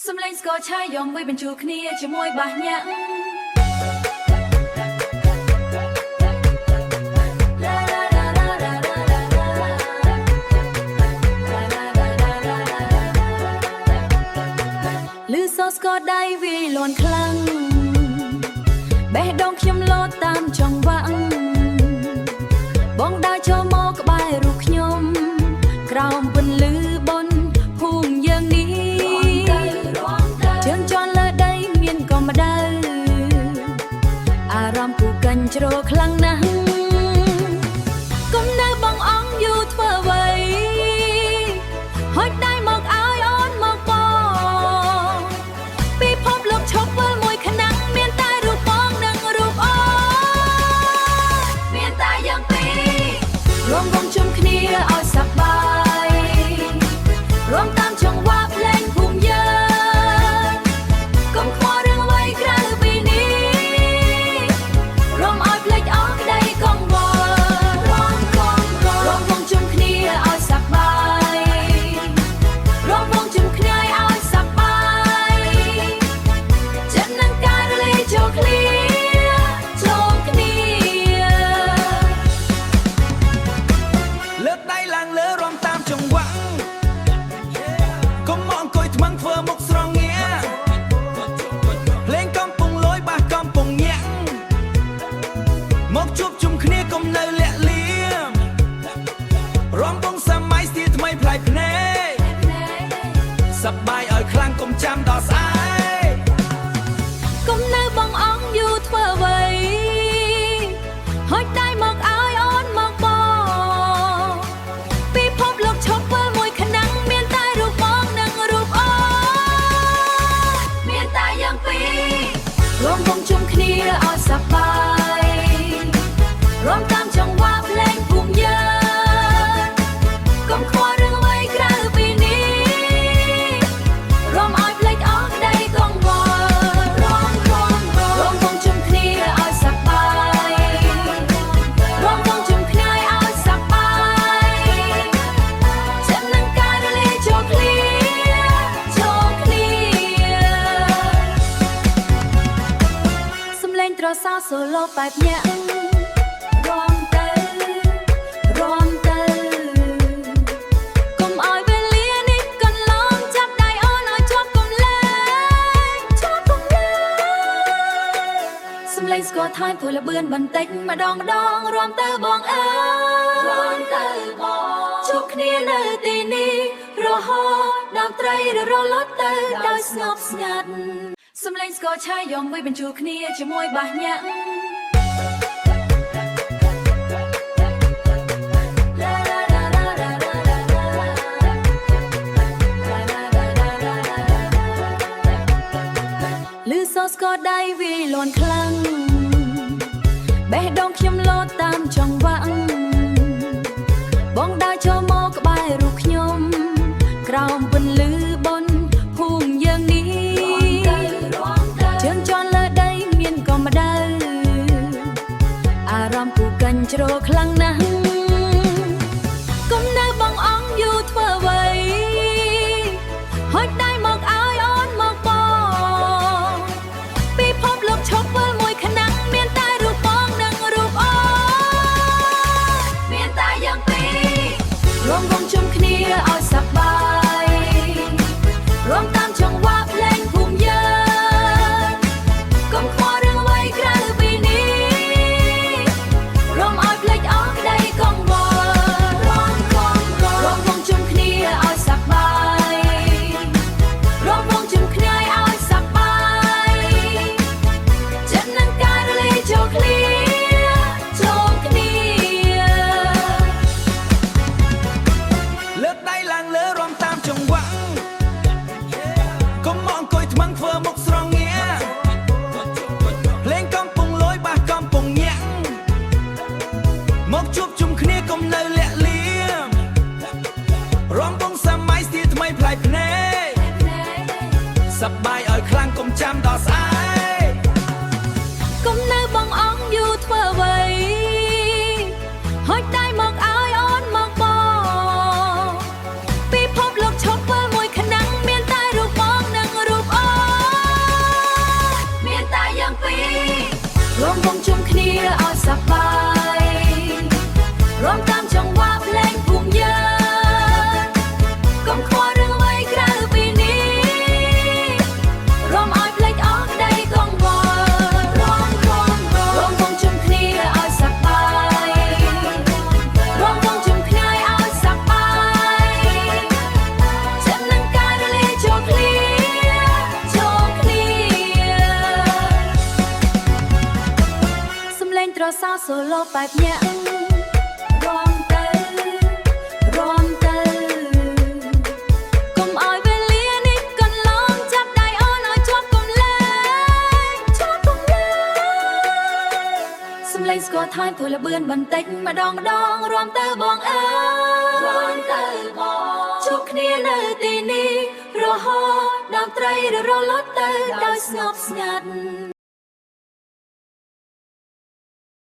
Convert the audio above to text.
សំលេងស្គរឆាយយំមួយបញ្ជូលគ្នាជាមួយបាសញាក់លឺសូរស្គរដៃវាយលន់ខ្លាំងបេះដូងខ្ញុំលោតតាមចង្វាក់បងដើរចូលមកក្បែររូបខ្ញុំក្រោមពន្លឺបុនភូមិយើងនេះជើងជន់លើដីមានកំដៅអារម្មណ៍គូកញ្ជ្រោខ្លាំងណាស់គុំនៅបងអង្គយូរធ្វើអ្វីហុចដៃមកឲ្យអូនមកបងពិភពលោកឈប់វិលមួយខណៈមានតែរូបបងនិងរូបអូនមានតែយ៉ាងពីររួមវងជុំគ្នាឲ្យសប្បាយរួមតាមចង្វាក់ភ្លេងភូមិយើងកុំខ្វល់រឿងអ្វីក្រៅពីនេះ រួមឲ្យភ្លេចអស់ក្តីកង្វល់រួមកងរួមវងជុំគ្នាឲ្យសប្បាយរួមវងជុំគ្នាឲ្យសប្បាយចិត្តនឹងការរលាយចូលគ្នាចូលគ្នា លើកដៃឡើងលើរំតាមចង្វាក់កុំមកអង្គុយថ្មឹងធ្វើមុខស្រងងាភ្លេងកំពុងលយបាសកំពុងញាក់មកជួបជុំគ្នាកុំនៅលាក់លៀមរំវងសម័យស្ទីលថ្មីប្លែកភ្នែកសប្បាយឲ្យខ្លាំងកុំចាំដល់ស្អែក គុំនៅបងអង្គយូរធ្វើអ្វីហុចដៃមកឲ្យអូនមកបងពិភពលោកឈប់វិលមួយខណៈមានតែរូបបងនិងរូបអូនមានតែយ៉ាងពីររួមវងជុំគ្នាឲ្យសប្បាយរួមតាមចង្វាក់ភ្លេងភូមិយើងកុំខ្វល់រឿងអ្វីក្រៅពីនេះ រួមឲ្យភ្លេចអស់ក្តីកង្វល់រួមរួមរួមវងជុំគ្នាឲ្យសប្បាយរួមវងជុំគ្នាឲ្យសប្បាយចិត្តនឹងការរលាយចូលគ្នាចូលគ្នាសំលេងត្រសោសូឡូបែបញាក់រាំទៅរាំទៅ កុំឲ្យវេលានេះកន្លងចាប់ដៃអូនឲ្យជាប់កុំលែងជាប់កុំលែងសំលេងស្គាល់ថែមធ្វើល្បឿនបន្តិចម្ដងម្ដងរាំទៅបងអើយរាំទៅបងជួបគ្នានៅទីនេះរហូតដល់ត្រីរលត់ទៅដោយស្ងប់ស្ងាត់សំលេងស្គាល់ឆាយយំមួយបញ្ជូលគ្នាជាមួយបាសញាក់ លឺសូរស្គរដៃវាយលន់ខ្លាំងបេះដូងខ្ញុំលោតតាមចង្វាក់បងដើរចូលមកក្បែររូបខ្ញុំក្រោមពន្លឺបុនភូមិយើងនេះជើងជន់លើដីមានកំដៅអារម្មណ៍គូកញ្ជ្រោខ្លាំងណាស់គុំនៅបងអង្គយូរធ្វើអ្វីហុចដៃមកឲ្យអូនមកបង ពិភពលោកឈប់វិលមួយខណៈមានតែរូបបងនិងរូបអូនមានតែយ៉ាងពីររួមវងជុំគ្នាឲ្យសប្បាយរួមតាមចង្វាក់ភ្លេងភូមិយើងកុំខ្វល់រឿងអ្វីក្រៅពីនេះរួមឲ្យភ្លេចអស់ក្តី សោ solo បែបញាក់រាំទៅរាំទៅកុំឲ្យវេលានេះកន្លងចាប់ដៃអូនឲ្យជាប់កុំលែងជាប់កុំលែងសំឡេងស្គាល់ថយធ្វើលបឿនបន្តិចម្ដងម្ដងរាំទៅបងអើយរាំទៅបងជួបគ្នានៅទីនេះរហូតដល់ត្រីរលត់ទៅដោយស្ងប់ស្ងាត់។